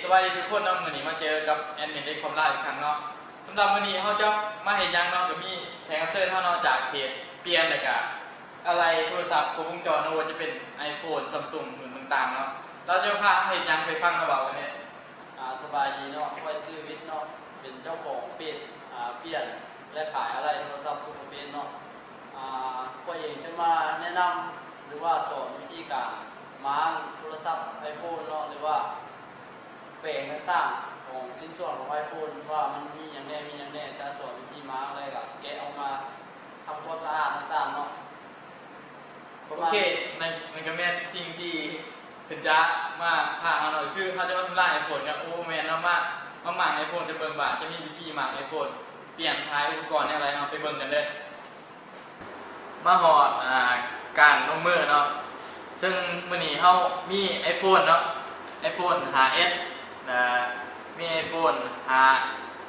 ສະບາຍດີທຸກຄົນເນາະ, ມື້ນີ້ມາເຈີກັບແອດມິນເລັກຄວາມລາວອີກຄັ້ງເນາະ. ສຳລັບມື້ນີ້ເຮົາຈະມາເຮັດຫຍັງເນາະ? ກະມີແຂກຮັບເຊີນເຮົາເນາະ ຈາກເພຈປ່ຽນ ແລ້ວກະອາໄລໂທລະສັບຄົບວົງຈອນເນາະ, ບໍ່ວ່າຈະເປັນໄອໂຟນ ຊຳຊຸງ ລຸ້ນຕ່າງໆເນາະ. ລາວຈະພາເຮັດຫຍັງ? ໄປຟັງລາວເວົ້າກັນເລີຍ. ອາ ສະບາຍດີເນາະ, ຂ້ອຍຊື່ວິດເນາະ, ເປັນເຈົ້າຂອງເພຈ ອາ ປ່ຽນ ແລະ ຂາຍອາໄລໂທລະສັບທຸກປະເພດເນາະ. ອາ ຂ້ອຍເອງຈະມາແນະນຳ ຫຼືວ່າສອນວິທີການມ້າງໂທລະສັບໄອໂຟນເນາະ ຫຼືວ່າແປງຕ່າງໆຂອງຊິ້ນສ່ວນຂອງໄອໂຟນ ວ່າມັນມີຫຍັງແດ່ ມີຫຍັງແດ່, ຈະສອນວິທີມ້າງ ແລ້ວກະແກະອອກມາ ທຳຄວາມສະອາດຕ່າງໆເນາະ. ໂອເຄ ນັ້ນ ນັ້ນກະແມ່ນສິ່ງທີ່ເພິ່ນຈະມາພາເຮົາເນາະ, ຄືເຮົາຈະມາທຳລາຍໄອໂຟນເນາະ. ໂອ້ ບໍ່ແມ່ນເນາະ, ມາ ມາມ້າງໄອໂຟນ ຈະເບິ່ງວ່າຈະມີວິທີມ້າງໄອໂຟນ, ປ່ຽນຖ່າຍອຸປະກອນແນວໃດ, ເຮົາໄປເບິ່ງກັນເດີ. ມາຮອດ ອາ ການລົງມືເນາະ, ເຊິ່ງມື້ນີ້ເຮົາມີໄອໂຟນເນາະ, ໄອໂຟນຫ້າເອັດ ແລະ ມີໄອໂຟນຫ້າ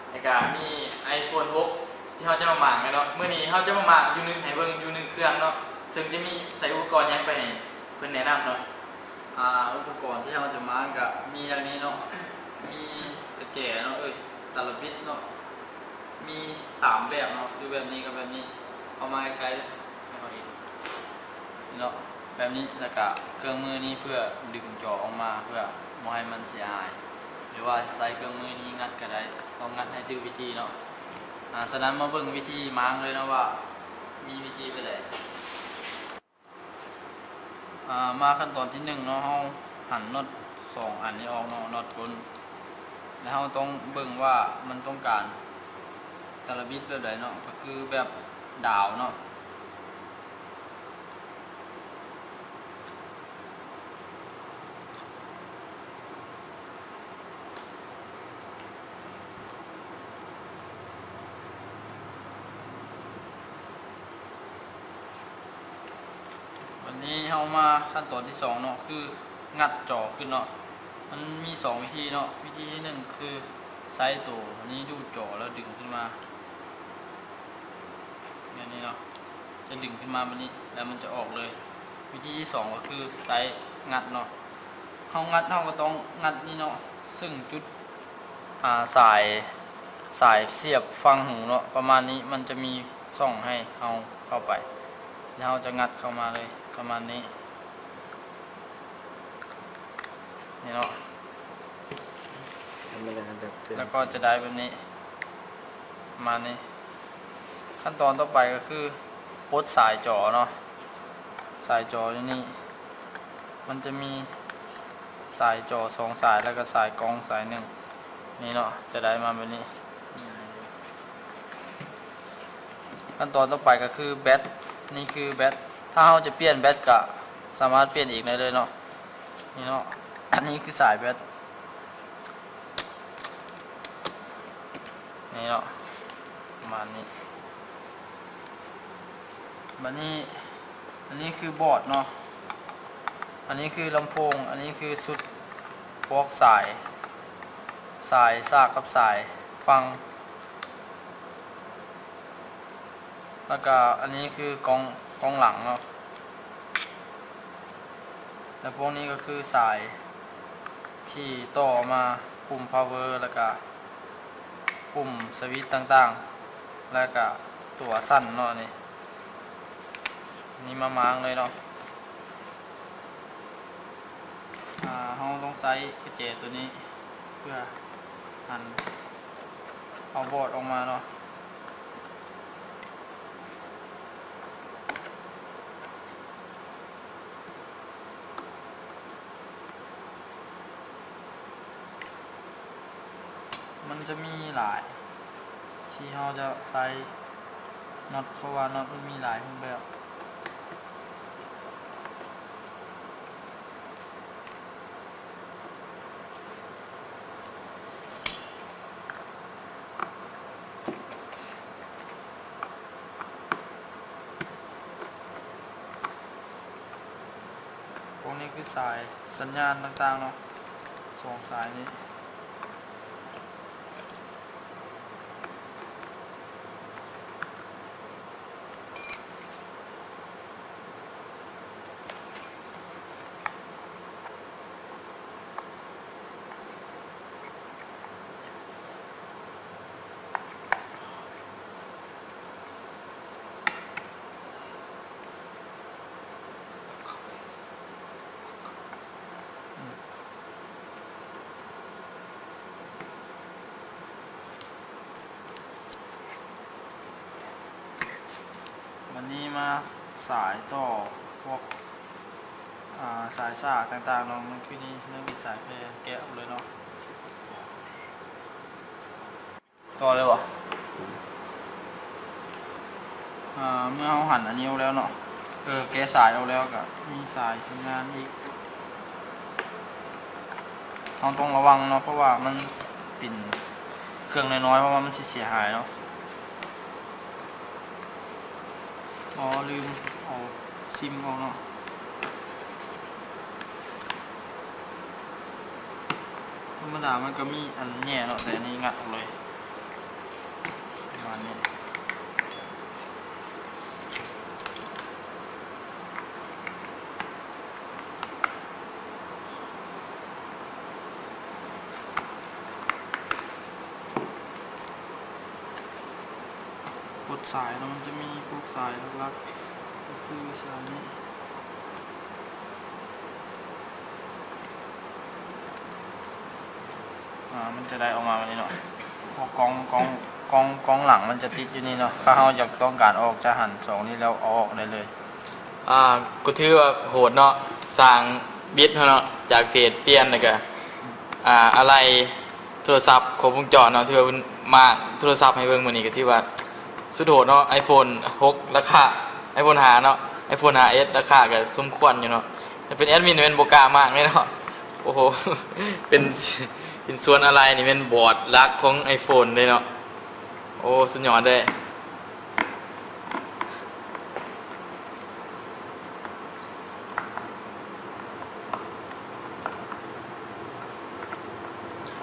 ແລ້ວກະມີໄອໂຟນຫົກ ທີ່ເຮົາຈະມາມ້າງກັນເນາະ. ມື້ນີ້ເຮົາຈະມາມ້າງຢູ່ໜຶ່ງ ໃຫ້ເບິ່ງຢູ່ໜຶ່ງເຄື່ອງເນາະ, ເຊິ່ງຈະມີໃສ່ອຸປະກອນຫຍັງ ໄປໃຫ້ເພິ່ນແນະນຳເນາະ. ອາ ອຸປະກອນທີ່ເຮົາຈະມ້າງກະມີດັ່ງນີ້ເນາະ, ມີກະແຈເນາະ, ເອີຍ ຕະລະບິດເນາະ, ມີສາມແບບເນາະ, ຄືແບບນີ້ກັບແບບນີ້. ເອົາມາໃກ້ໆ ໃຫ້ເຂົາເຫັນ ນີ້ເນາະ, ແບບນີ້. ແລ້ວກະເຄື່ອງມືນີ້ເພື່ອດຶງຈໍອອກມາ ເພື່ອບໍ່ໃຫ້ມັນເສຍຫາຍ ຫຼືວ່າຊິໃຊ້ເຄື່ອງມືນີ້ງັດກະໄດ້, ຕ້ອງງັດໃຫ້ຖືກວິທີເນາະ. ອາ ສະນັ້ນມາເບິ່ງວິທີມ້າງເລີຍເນາະ ວ່າມີວິທີແບບໃດ. ອາ ມາຂັ້ນຕອນທີໜຶ່ງເນາະ, ເຮົາຫັນນັອດສອງອັນນີ້ອອກເນາະ, ນັອດກົ້ນ, ແລ້ວເຮົາຕ້ອງເບິ່ງວ່າມັນຕ້ອງການຕະລະບິດແບບໃດເນາະ, ກະຄືແບບດາວເນາະ. ບັດນີ້ເຮົາມາຂັ້ນຕອນທີສອງເນາະ, ຄືງັດຈໍຂຶ້ນເນາະ. ມັນມີສອງວິທີເນາະ, ວິທີທີໜຶ່ງຄືໃຊ້ໂຕນີ້ດູດຈໍແລ້ວດຶງຂຶ້ນມາ ແບບນີ້ເນາະ, ຈະດຶງຂຶ້ນມາແບບນີ້ ແລ້ວມັນຈະອອກເລີຍ. ວິທີທີສອງກະຄືໃຊ້ງັດເນາະ, ເຮົາງັດ ເຮົາກະຕ້ອງງັດນີ້ເນາະ, ເຊິ່ງຈຸດ ອາ ສາຍ ສາຍສຽບຝັງຫູເນາະ, ປະມານນີ້. ມັນຈະມີຊ່ອງໃຫ້ເຮົາເຂົ້າໄປ ແລ້ວເຮົາຈະງັດເຂົ້າມາເລີຍ ປະມານນີ້ ນີ້ເນາະ, ທຳມະດາແບບເຕັມ ແລ້ວກໍຈະໄດ້ແບບນີ້ ປະມານນີ້. ຂັ້ນຕອນຕໍ່ໄປກະຄືປົດສາຍຈໍເນາະ, ສາຍຈໍຢູ່ນີ້ ມັນຈະມີສາຍຈໍສອງສາຍ ແລ້ວກະສາຍກ້ອງສາຍໜຶ່ງ ນີ້ເນາະ, ຈະໄດ້ມາແບບນີ້. ຂັ້ນຕອນຕໍ່ໄປກະຄືແບັດ, ນີ້ຄືແບັດ, ຖ້າເຮົາຈະປ່ຽນແບັດກະສາມາດປ່ຽນເອງໄດ້ເລີຍເນາະ. ນີ້ເນາະ, ອັນນີ້ຄືສາຍແບັດ ນີ້ເນາະ, ປະມານນີ້. ບາດນີ້ ອັນນີ້ຄືບອດເນາະ, ອັນນີ້ຄືລຳໂພງ, ອັນນີ້ຄືຊຸດພວກສາຍ ສາຍສາກກັບສາຍຟັງ. ແລ້ວກະອັນນີ້ຄືກ້ອງ ກ້ອງຫຼັງເນາະ, ແລ້ວພວກນີ້ກະຄືສາຍທີ່ຕໍ່ມາປຸ່ມພາວເວີ ແລ້ວກະປຸ່ມສະວິດຕ່າງໆ ແລ້ວກະຕົວສັ່ນເນາະ. ນີ້ ນີ້ມາມ້າງເລີຍເນາະ. ອາ ເຮົາຕ້ອງໃຊ້ກະແຈໂຕນີ້ເພື່ອຫັນເອົາບອດອອກມາເນາະ. ມັນຈະມີຫຼາຍທີ່ເຮົາຈະໃຊ້ນັອດ ເພາະວ່ານັອດມັນມີຫຼາຍຮູບແບບ. ພວກນີ້ຄືສາຍສັນຍານຕ່າງໆເນາະ, ສອງສາຍນີ້. ໂ ນີ້ມາສາຍຕໍ່ພວກ ອາ ສາຍສາກຕ່າງໆເນາະ ມັນຄືນີ້ ເລື່ອງບິດສາຍແພ່ ແກະອອກເລີຍເນາະ. ຕໍ່ເລີຍບໍ່? ອາ ເມື່ອເຮົາຫັນອັນນີ້ອອກແລ້ວເນາະ ເອີ ແກະສາຍອອກແລ້ວ ກະມີສາຍສັນຍານອີກ. ເຮົາຕ້ອງລະວັງເນາະ ເພາະວ່າມັນເປັນເຄື່ອງນ້ອຍໆ ເພາະວ່າມັນຊິເສຍຫາຍເນາະ. ອໍ ລືມເອົາຊິມອອກເນາະ. ທຳມະດາມັນກະມີອັນແຫຍ່ເນາະ ແຕ່ອັນນີ້ງັດອອກເລີຍ ປະມານນີ້. ປົດສາຍເນາະ ມັນຈະມີພວກສາຍຫຼັກໆ ກະຄືສາຍນີ້ ອາ ມັນຈະໄດ້ອອກມາແບບນີ້ເນາະ. ພວກກ່ອງ ກ່ອງ ກ່ອງ ກ່ອງຫຼັງມັນຈະຕິດຢູ່ນີ້ເນາະ ຖ້າເຮົາຢາກຕ້ອງການອອກຈາກຫັ້ນ ສອງນີ້ແລ້ວເອົາອອກໄດ້ເລີຍ. ອາ ກໍຖືວ່າໂຫດເນາະ ຊ່າງບິດເຮົາເນາະ ຈາກເພຈປ່ຽນ ແລ້ວກະ ອາ ອາໄຫຼ່ໂທລະສັບຄົບວົງຈອນເນາະ ຖືວ່າເພິ່ນມາໂທລະສັບໃຫ້ເບິ່ງມື້ນີ້ ກໍຖືວ່າສຸດໂຫດເນາະ. ໄອໂຟນຫົກ ລາຄາ ໄອໂຟນຫ້າເນາະ ໄອໂຟນຫ້າເອັດ ລາຄາກະສົມຄວນຢູ່ເນາະ. ແຕ່ເປັນແອດມິນແມ່ນບໍ່ກ້າມາກເລີຍເນາະ. ໂອ້ໂຫ ເປັນ ຊິນສ່ວນອາໄຫຼ່ນີ້ແມ່ນບອດຫຼັກຂອງໄອໂຟນເລີຍເນາະ. ໂອ້ ສຸດຍອດເລີຍ.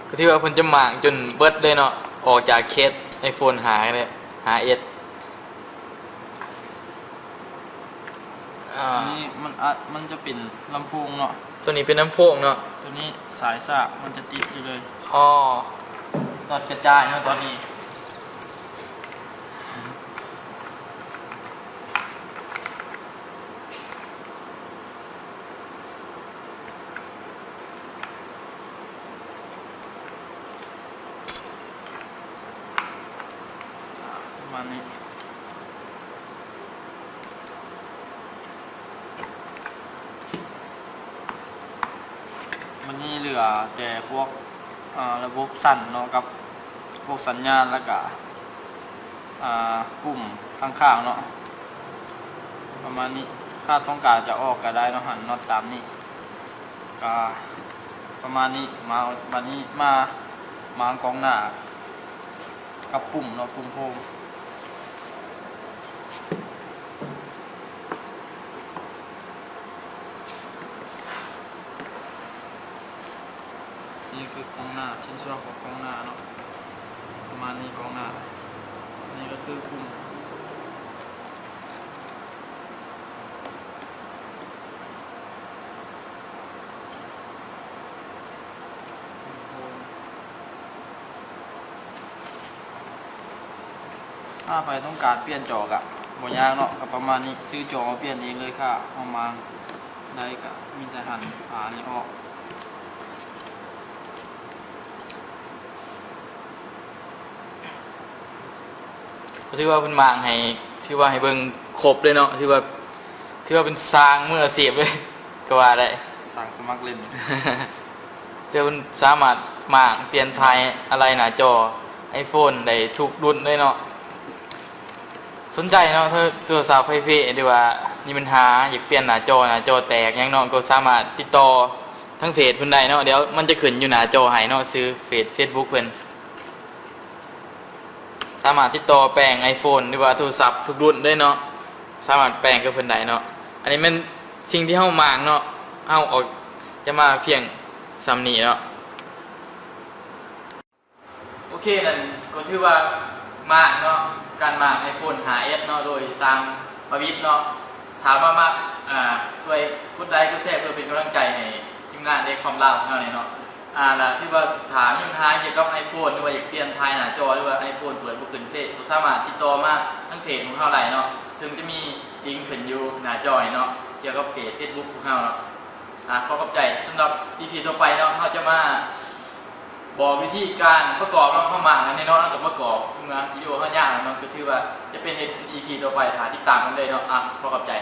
ກໍຖືວ່າເພິ່ນຈະມ້າງຈົນເບິດເລີຍເນາະ ອອກຈາກເຄສໄອໂຟນຫ້າເລີຍ ຫ້າເອັດ. ອາ ອັນນີ້ມັນ ອາ ມັນຈະເປັນລຳໂພງເນາະ ໂຕນີ້ເປັນລຳໂພງເນາະ ໂຕນີ້ສາຍສາກມັນຈະຕິດຢູ່ເລີຍ. ອໍ ນັອດກະຈາຍເນາະຕອນນີ້. ປະມານນີ້ ມັນນີ້ເຫຼືອແຕ່ພວກ ອາ ລະບົບສັ່ນເນາະ ກັບພວກສັນຍານ ແລ້ວກະ ອາ ປຸ່ມຂ້າງໆເນາະ ປະມານນີ້. ຖ້າຕ້ອງການຈະອອກກະໄດ້ເນາະ ຫັນນັອດຕາມນີ້ ກະປະມານນີ້. ມາ ບາດນີ້ມາ ມາກ້ອງໜ້າ ກັບປຸ່ມເນາະ ປຸ່ມໂຮມ. ນີ້ຄືກ້ອງໜ້າ ຊິ້ນສ່ວນຂອງກ້ອງໜ້າເນາະ ປະມານນີ້ ກ້ອງໜ້າ. ນີ້ກະຄືປຸ່ມ ຖ້າໃຜຕ້ອງການປ່ຽນຈໍກະບໍ່ຍາກເນາະ ກະປະມານນີ້ ຊື້ຈໍມາປ່ຽນເອງເລີຍ. ຖ້າເຮົາມ້າງໄດ້ກະມີແຕ່ຫັນຝານີ້ອອກ. ກໍຖືວ່າເພິ່ນມ້າງໃຫ້ ຖືວ່າໃຫ້ເບິ່ງຄົບເລີຍເນາະ ຖືວ່າ ຖືວ່າເປັນຊ່າງມືອາຊີບເລີຍກໍວ່າໄດ້ ຊ່າງສະໝັກຫຼິ້ນ. ແຕ່ເພິ່ນສາມາດມ້າງປ່ຽນຖ່າຍອາໄຫຼ່ໜ້າຈໍໄອໂຟນໄດ້ທຸກລຸ້ນເລີຍເນາະ. ສົນໃຈເນາະ ໂທ ໂທລະສັບໄຟເຟ ຫຼືວ່າມີບັນຫາຢາກປ່ຽນໜ້າຈໍ ໜ້າຈໍແຕກຫຍັງເນາະ ກໍສາມາດຕິດຕໍ່ທາງເຟສເພິ່ນໄດ້ເນາະ. ດຽວມັນຈະຂຶ້ນຢູ່ໜ້າຈໍໃຫ້ເນາະ ຊື່ເຟສ ເຟສບຸກເພິ່ນ. ສາມາດຕິດຕໍ່ແປງໄອໂຟນ ຫຼືວ່າໂທລະສັບທຸກລຸ້ນເລີຍເນາະ ສາມາດແປງກັບເພິ່ນໄດ້ເນາະ. ອັນນີ້ແມ່ນສິ່ງທີ່ເຮົາມ້າງເນາະ ເຮົາອອກຈະມາພຽງສ່ຳນີ້ເນາະ. ໂອເຄ ນັ້ນກໍຖືວ່າມ້າງເນາະ ການມ້າງໄອໂຟນຫ້າເອັດເນາະ ໂດຍຊ່າງປະວິດເນາະ. ຖ້າວ່າມັກ ອາ ຊ່ວຍກົດໄລກົດແຊເພື່ອເປັນກຳລັງໃຈໃຫ້ທີມງານເອຄອມລາວຂອງເຮົາແດ່ເນາະ. ອາ ລະຖືວ່າຖ້າມີບັນຫາກ່ຽວກັບໄອໂຟນ ຫຼືວ່າຢາກປ່ຽນຖ່າຍໜ້າຈໍ ຫຼືວ່າໄອໂຟນເປີດບໍ່ຂຶ້ນເຟສ ກໍສາມາດຕິດຕໍ່ມາທາງເຟສຂອງເຮົາໄດ້ເນາະ ເຖິງຈະມີລິງຂຶ້ນຢູ່ໜ້າຈໍນີ້ເນາະ ກ່ຽວກັບເຟສ ເຟສບຸກຂອງເຮົາເນາະ. ອາ ຂໍຂອບໃຈ. ສຳລັບອີພີຕໍ່ໄປເນາະ ເຮົາຈະມາ ບອກວິທີການປະກອບເນາະ ເຮົາມາແນ່ນອນ ເຮົາຕ້ອງປະກອບເມື່ອວິດີໂອເຮົາຍາວເນາະ ກໍຖືວ່າຈະເປັນເຮັດອີພີຕໍ່ໄປ ຖ້າຕິດຕາມກັນເລີຍເນາະ. ອ່ະ ຂໍຂອບໃຈ.